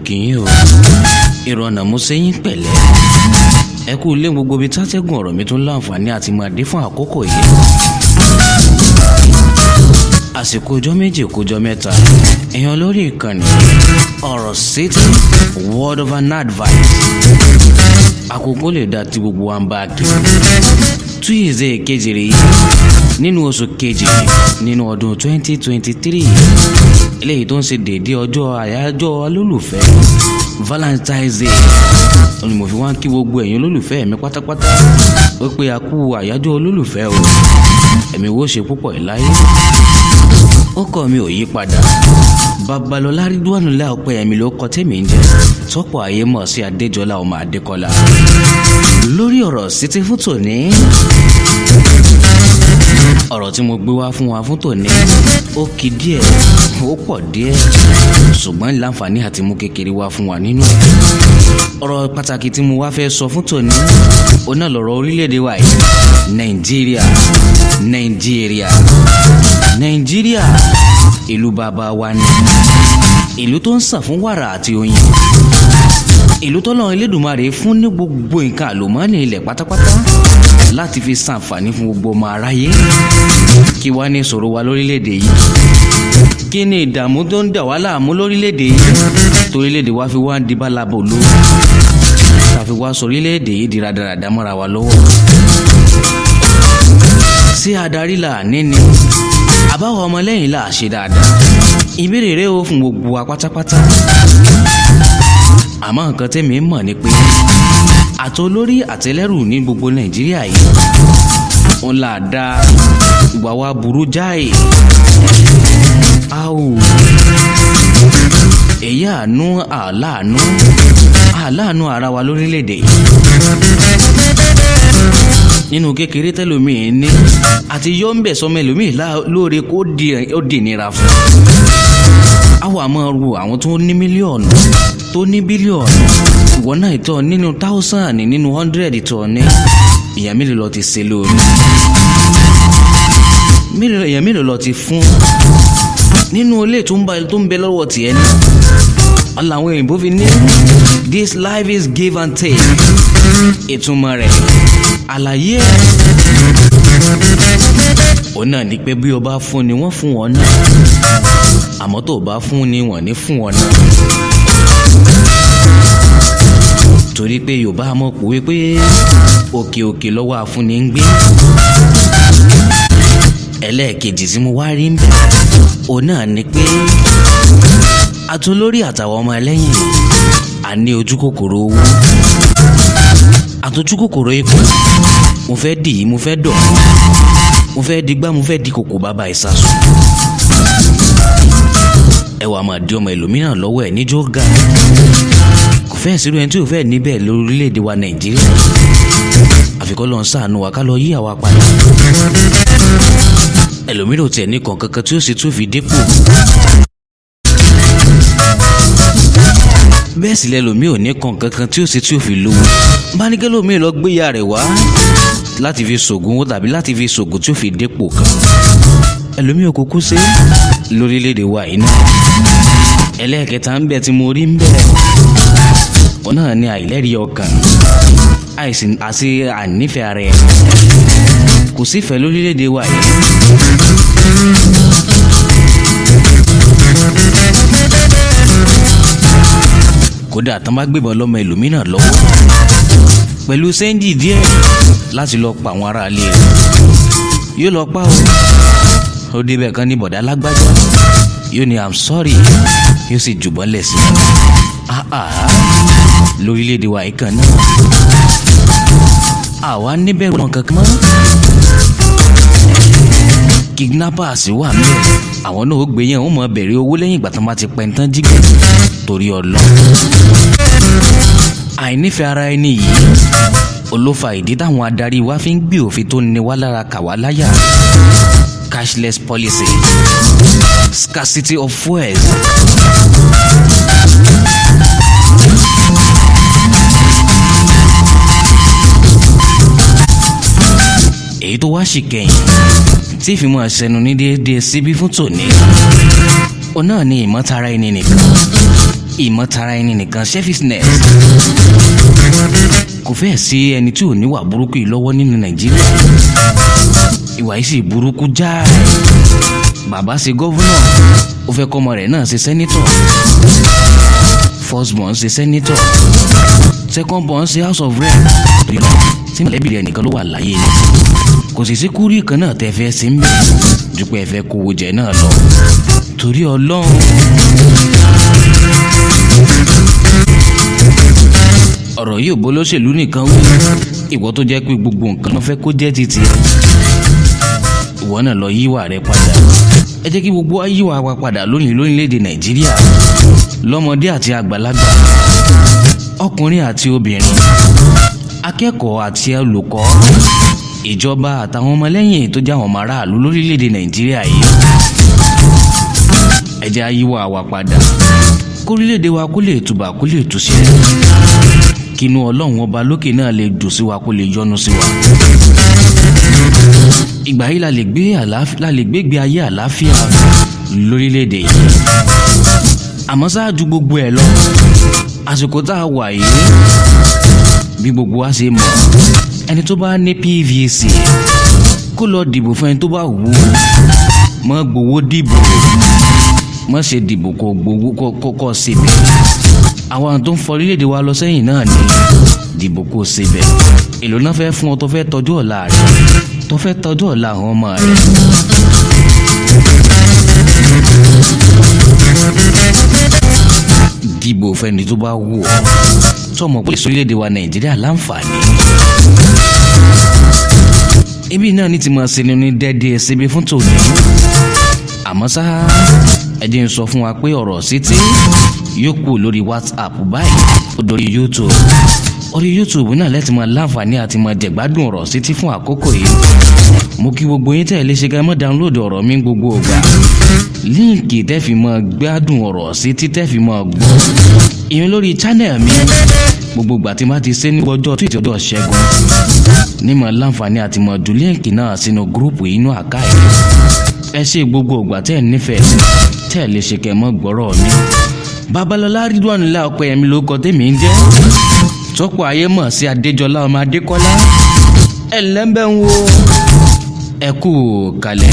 Kí yín o, ìrọ̀nà mo ṣe yín pẹ̀lẹ́. Ẹ kú ilé gbogbo ibi tátẹ́gùn ọ̀rọ̀ mi tún láǹfààní àti máa dé fún àkókò yìí. Àsìkò ọjọ́ 2 kójọ 3, èèyàn lórí ìkànnì Ọ̀rọ̀ City, word of an advice. Àkókò lè dá tí gbogbo wa ń bá kiri. Tuesday kejì rèé nínú oṣù kejì nínú ọdún 2023, eléyìí tó ń ṣe déédéé ọjọ́ àyájọ́ olólùfẹ́, Valentine's Day, ni mo fi wá ń kí gbogbo ẹ̀yin olólùfẹ́ mi pátápátá ó pé a kú àyájọ́ olólùfẹ́ o. Ẹ̀mí wo ṣe púpọ̀ láyé. Ó kọ́ mi ò yí padà. Babalọlá Ridwanullah Ọpẹ́yẹmí ló kọ tèmi ń jẹ́, tọ́pọ̀ ayé mọ̀ sí Adéjọlá ọmọ Adékọ́lá. Lórí ọ̀rọ̀ City fún tòní, ọ̀rọ̀ tí mo gbé wá fún wa fún tòní ó kì díẹ̀, ó pọ̀ díẹ̀, ṣùgbọ́n láǹfààní àti mú kékeré wá fún wa nínú ẹ̀. Ọ̀rọ̀ pàtàkì tí mo wá fẹ́ sọ fún tòní, òun náà lọ̀rọ̀ orílẹ̀-èdè wa yìí, Nàìjíríà, Nàìjíríà, Nàìjíríà, ìlú bàbá wa ni, ìlú tó ń sàn fún wàrà àti oyin, ìlú tọ́lọ́run Elédùmarè fún ní gbogbo nǹkan àlùmọ́ọ́nì ilẹ̀ pátápátá láti fi ṣàǹfààní fún gbogbo ọmọ aráyé. Kí wá ní ìṣòro wa lórílẹ̀‐èdè yìí? Kí ni ìdààmú tó ń dà wá láàmú lórílẹ̀‐èdè yìí torílẹ̀‐èdè wa fi wá ń di bálabò ló tàfi wá sọ orílẹ̀‐èdè yìí di rádaràdá mọ́ra wa lọ́wọ́? Sí adarí là níní àbáwọ̀ ọmọlẹ́yìn là ṣe dáadáa? Ìbéèrè rẹ o fún gbogbo wa pátápátá. Àmọ́ nǹkan tẹ́mi mọ̀ ni pé àtolórí àtẹlẹ́rù ní gbogbo Nàìjíríà yìí ń là dá ìwà wa burú jáì. A ò èyí àánú àláàánú àláàánú ara wa lórílẹ̀‐èdè yìí. Nínú kékeré tẹ́lòmíì ní àti yọ́ ń bẹ̀ sọmọ ẹlòmíì lóore kó ó di ìnira fún un. Àwọn àmọ́ ru àwọn tó ní mílíọ̀nù, tó ní bílíọ̀nù, ìwọ náà ìtọ́ nínú táwùsàn, nínú hundred tó ní, èèyàn mélòó lọ ti ṣe lóore? Èèyàn mélòó lọ ti fún nínú ilé tó ń bá tó ń bẹ lọ́wọ́ tiẹ̀ ní? Làwọn òyìnbó fi ní "This life is give and take." Ìtumọ̀ rẹ̀, àlàyé ẹ̀, òun náà ni pé bí o bá fún ni, wọ́n fún wọn náà, àmọ́ tó o bá fún ni, wọ́n ní fún wọn náà, torí pé Yorùbá mọ̀ pòwe pé òkè òkè lọ́wọ́ afúnni ń gbé. Ẹlẹ́ẹ̀kejì tí mo wá rí ń bẹ̀, òun náà ni pé àtúnlórí àtàwọn ọmọ ẹlẹ́yìn a ní ojú kòkòrò owó, àtọ́jú kòkòrò ipò. Mo fẹ́ dì í, mo fẹ́ dọ̀, mo fẹ́ digbá, mo fẹ́ di kòkò bàbá ìsasùn. Ẹ wàá máa di ọmọ ẹlòmíràn lọ́wọ́ ẹ̀ níjó ga. Kò fẹ́ sírú ẹni tí ò fẹ́ níbẹ̀ lórílẹ̀‐èdè wa Nàìjíríà. Àfikọ́ lọ́n ṣàánú wa ká lọ yí àwa padà. Ẹlòmíràn ò tiẹ̀ ní kàn kankan tí ó sì tún fi dépò. Bẹ́ẹ̀ sì lẹ́lòmíì ò ní kàn kankan tí ó sì tún fi lówó. Bá ní kẹ́lòmíì lọ gbé ìyá rẹ̀ wá láti fi ṣògùn owó tàbí láti fi ṣògùn tí ó fi dépò kan. Ẹlòmíì ò kúkú ṣe lórílẹ̀‐èdè wa yìí náà. Ẹlẹ́ẹ̀kẹta ń bẹ tí mo rí ń bẹ, òun náà ni àìlẹ́rìí ọkàn àìsí àti àìnífẹ̀ẹ́ ara ẹ̀. Kò sífẹ̀ẹ́ lórílẹ̀‐èdè wa yìí. Kódà tán bá gbébọn lọ́mọ ẹlòmíràn lọ́wọ́ pẹ̀lú sẹ́ńjì díẹ̀ láti lọ pa àwọn aráalé rẹ̀, yóò lọ pa ó. Ó débẹ̀ kan ní bọ̀dá lágbájá, yóò ní, "I'm sorry," yóò sì jùbọ́n lẹ̀ sí i. Lórílẹ̀‐èdè wa yìí kan náà, àwa níbẹ̀rù wọn kankan mọ́. Kidnappers wà ńbẹ̀, àwọn náà ó gbé yẹn, ó mọ̀ bẹ̀rẹ̀ owó lẹ́yìn ìgbà tán bá ti pẹ́ tán jígbẹ́ torí ọlọ́. Àìnífẹ̀ẹ́ ara ẹni yìí olófà ìdí táwọn adarí wa fi ń gbé òfin tó ní wá lára kà wá láyà: cashless policy, scarcity of fuels. Èyí tó wá sì kẹ́yìn tí ìfimọ̀ àṣẹnu ní déédéé síbí fún tòní, òun náà ni ìmọ̀tara ẹni nìkan. Ìmọ̀tara ẹni nìkan, selfishness. Kò fẹ́ẹ̀ sí ẹni tí ò níwà burúkú yìí lọ́wọ́ nínú Nàìjíríà. Ìwà yìí sì burúkú jáì. Bàbá ṣe governor, ó fẹ́ kọ́mọ rẹ̀ náà ṣe senator. First born ṣe senator, second born ṣe House of Rep. Tí mọ̀lẹ́bí rẹ̀ nìkan ló wà láyé ni, kò sì sí kúrí kan náà tẹ́ fẹ́ sí ń bẹ̀ ju pé ẹ fẹ́ kówó jẹ náà lọ. Torí Ọlọ́run, ọ̀rọ̀ yìí ò bó lóṣèlú nìkan wí. Ìwọ tó jẹ́ pé gbogbo nǹkan ló fẹ́ kó jẹ́ títì ẹ̀, ìwọ náà lọ yíwà rẹ padà. Ẹ jẹ́ kí gbogbo wa yíwà wa padà lónìí lórílẹ̀‐èdè Nàìjíríà, lọ́mọdé àti àgbàlagbà, ọkùnrin àti obìnrin, akẹ́kọ̀ọ́ àti olùkọ́, ìjọba àtàwọn ọmọlẹ́yìn tó jẹ́ àwọn ọmọ aráàlú lórílẹ̀‐èdè Nàìjíríà yìí. Ẹ jẹ́ á yíwà wa padà kórílẹ̀‐èdè wa kó lè tùbà, kó lè túṣẹ́, kínú Ọlọ́run ọba lókè náà lè dùn sí wa, kó lè yọ́nú sí wa. Ìgbà yìí la lè gbé àlàáfíà, la lè gbégbé ayé àlàáfíà lórílẹ̀‐èdè yìí. Àmọ́ ṣáájú gbogbo ẹ̀ lọ, àsìkò tá a wà yìí, bí gbogbo wa ṣe mọ̀, ẹni tó bá ní PVC kó lọ dìbò fún ẹni tó bá wù ú. Má gbowó dìbò, má ṣe dìbò kó gbowó kó ṣebẹ̀. Àwọn tó ń fọ orílẹ̀-èdè wa lọ sẹ́yìn náà ni dìbò kó ṣebẹ̀. Èlò náà fẹ́ fún ọ tó fẹ́ tọ́jú ọ̀la rẹ, tó fẹ́ tọ́jú ọ̀la àwọn ọmọ rẹ. Dìbò fẹ́ni tó bá wù ọ́, tó mọ̀ pé orílẹ̀-èdè wa Nàìjíríà láǹfààní. Ibi náà ní ti máa ṣe ni ní dẹ́dẹ́ síbi fún tòní. Àmọ́ ṣá, ẹ jẹ́ n sọ fún wa pé ọ̀rọ̀ sí tí yóò kú lórí WhatsApp báyìí, ó dórí YouTube. Orí YouTube náà lẹ́tì máa láǹfààní àti máa jẹ̀gbádùn ọ̀rọ̀ sí tí fún àkókò yìí. Mo kí gbogbo yín tẹ́ ẹ lè ṣe ká ẹ má download ọ̀rọ̀ mi gbogbo ìgbà. Líǹkì tẹ́ fi máa gbádùn ọ̀rọ̀ sí tí tẹ́ fi máa gbọ́. Ìyẹn lórí channel mi. Gbogbo ìgbà tí n bá ti ṣe ní ọjọ́ Tuesday, ọjọ́ Ṣẹ́gun, ní máa láǹfààní àti máa ju líǹkì náà sínú gúrúùpù inú àká yìí. Ẹ ṣe gbogbo ìgbà tẹ́ ẹ nífẹ̀ẹ́ sí, tẹ́ ẹ lè ṣe kẹ́ ẹ mọ́ gbọ́rọ̀ mi. Babalọlá Ridwan Ọpẹ́yẹmí ló kọ tèmi ń jẹ́. Tọ́pọ̀ ayé mọ̀ sí Adéjọlá ọmọ Adékọ́lá. Ẹ lẹ́ńbẹ̀ ń wo. Ẹ kú kalẹ̀.